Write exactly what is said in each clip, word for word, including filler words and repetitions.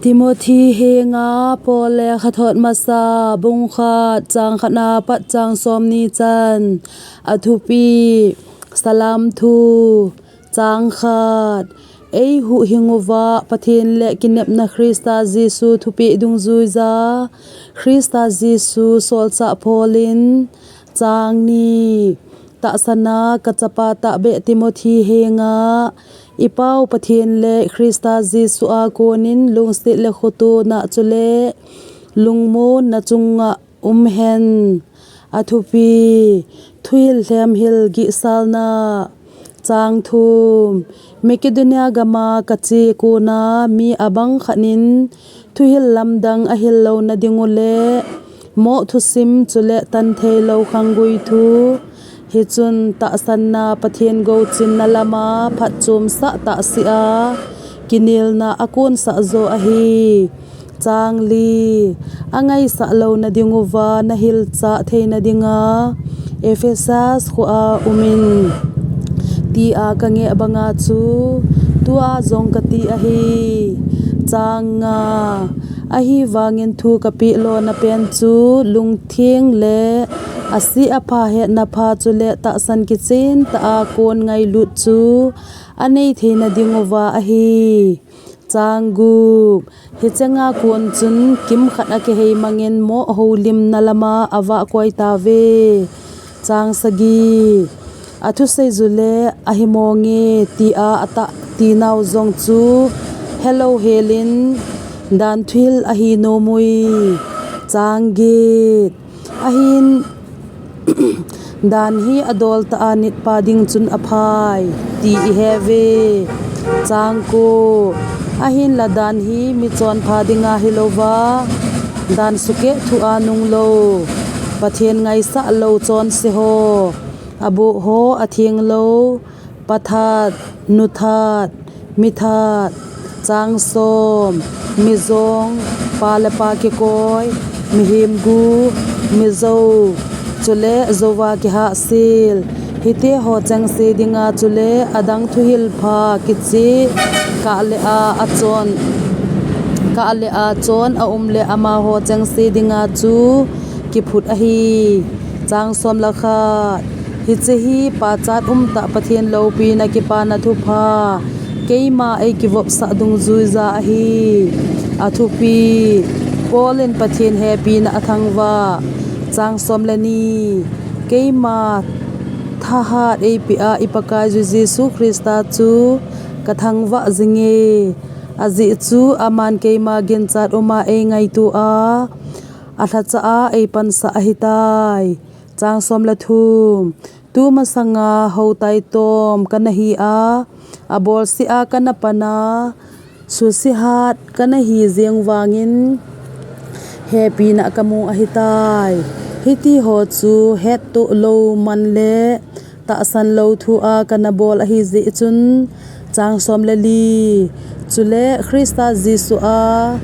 Timothy henga Paul lekhathot masa, bung khat, chang khat na pat chang som ni chan. A thupi: Salam thu. Chang khat. Ei huhhing uva Pathen le kinepna Christa Jesu thupeh dungjuija Christa Jesu solchah Paul in. Chang ni. Tahsan a ka chapa tahbeh Timothy henga i pau Pathen le Christa Jesu a konin lungset le khotona chule lungmonna chunga um hen. A thupi: Thuhil lhemhil gihsalna. Chang thum. Macedonia gama ka che kona mi abang khat in thuhil lamdang a hil lona ding u le moh thusim chule tan thei lo khanggui thu, hichun tahsanna Pathen gochinna lama phatchomsah tahsia kinelna a konsah jo ahi. Chang li. A ngaisah lona ding uva na hilchah theina dinga Ephesus khua umin, tia ka ngeh banga chu tua jong ka ti ahi. Chang nga. Ahivangin thu ka peh lona pen chu lungtheng le a se a pha hetna pha chule tahsan kichen tah a kon ngailut chu a nei theina ding uva ahi. Chang gup. Hiche nga kon chun kimkhat a kihei mangin moh holimna lama a vah koi tauve. Chang sagi. A thusei ju le ahi monge tia a tah tinau jong chu helou helin dan thuhil ahi nom ui. Chang get. Ahin dan hi a dol tah a nitpa ding chun a phai ti i he uve. Chang ko. Ahinla dan hi michonpha dinga hilouva, dan sukeh thu a nung lo, Pathen ngaisah lo chonse ho, aboh ho, atheng lo, pathat, nuthat, mithat, chang som, mijong, pa le pa kikoi, mihem gu, mijo, chule jouva kihahsel, hite ho chengse dinga chule adang thuhil pha kicheh kah le a, achon, kah le a chon a um le amaho chengse dinga chu kiphut ahi. Chang som le khat. Hiche hi pachat umtah Pathen loupina kipana thupha keima eikivopsah dungjuija ahi. A thupi: Paul in Pathen hepina a thangvah. Chang som le ni. Keima thahat eipeh a i Pakaiyu Jesu Christa chu ka thangvah jinge. Ajeh chu aman keima ginchat uma eingaito a, alhacha a eipansah ahitai. Chang som le thum. Tu masanga hou taitom kana hi a, abolse a kana pan a, suse hat kana hi jeng vangin hepina kamu ahitai. Hitiho chu hettoh lou man le tahsan lou thu a kana bol ahi jeh chun. Chang som le li. Chule Christa Jesu a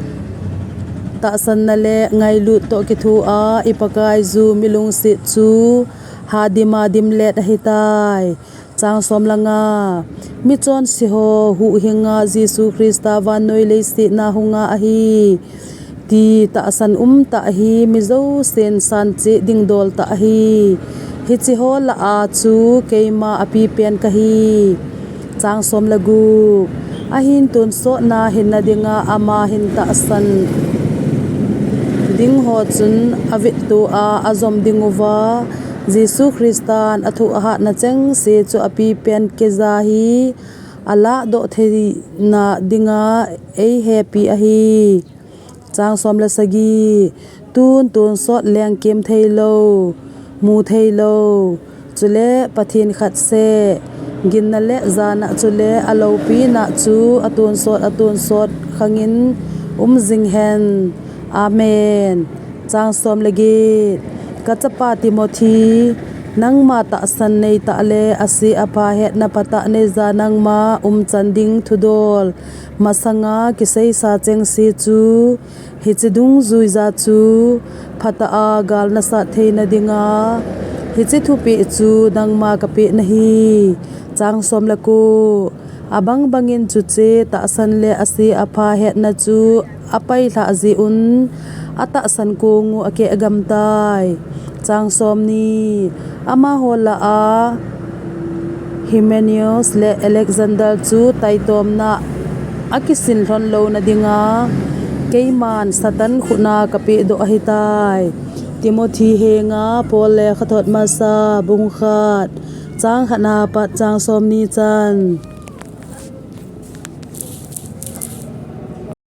tahsanna le ngailut toh kithoa i Pakaiyu milungset chu hadim a dimlet ahitai. Chang som le nga. Michonse ho huhhinga Jesu Christa vannoi leiset a hunga ahi ti tahsan umtah hi mijousen sancheh ding dol tah ahi. Hiche ho lah a chu keima apipen kahi. Chang som le gup. Ahin tonsotna hinna dinga ama hin tahsan ding ho chun avettoh a ajom ding uva, Jesu Christan athoh ahatna chengse chu apipen keija hi alahdoh theina dinga eihepi ahi. Chang som le sagi. Tun tonsot lengkem theilou, mu theilou, chule Pathen khatseh, ginna le jana chule aloupina chu atonsot atonsot khangin um jing hen. Amen. Chang som le get. Ka chapa Timothy, nangma tahsan neitah le ase apha hetna phatah neija nangma umchan ding thudol masanga kiseisa chengse chu, hiche dungjuija chu phatah a gal nasat theina dinga hiche thupeh chu nangma kapeh nahi. Chang som le ko. Abang bangin chuche tahsan le ase apha hetna chu apailhah jeh un atahsan kong u akeh gamtai. Chang somni. Amaho lah a Hymenaeus le Alexander chu taitomna akisin lhon louna dinga keiman Satan khut a kapehdoh ahitai. Timothy henga Paul lekhathot masa bung khat, chang khat na pat chang somni chan.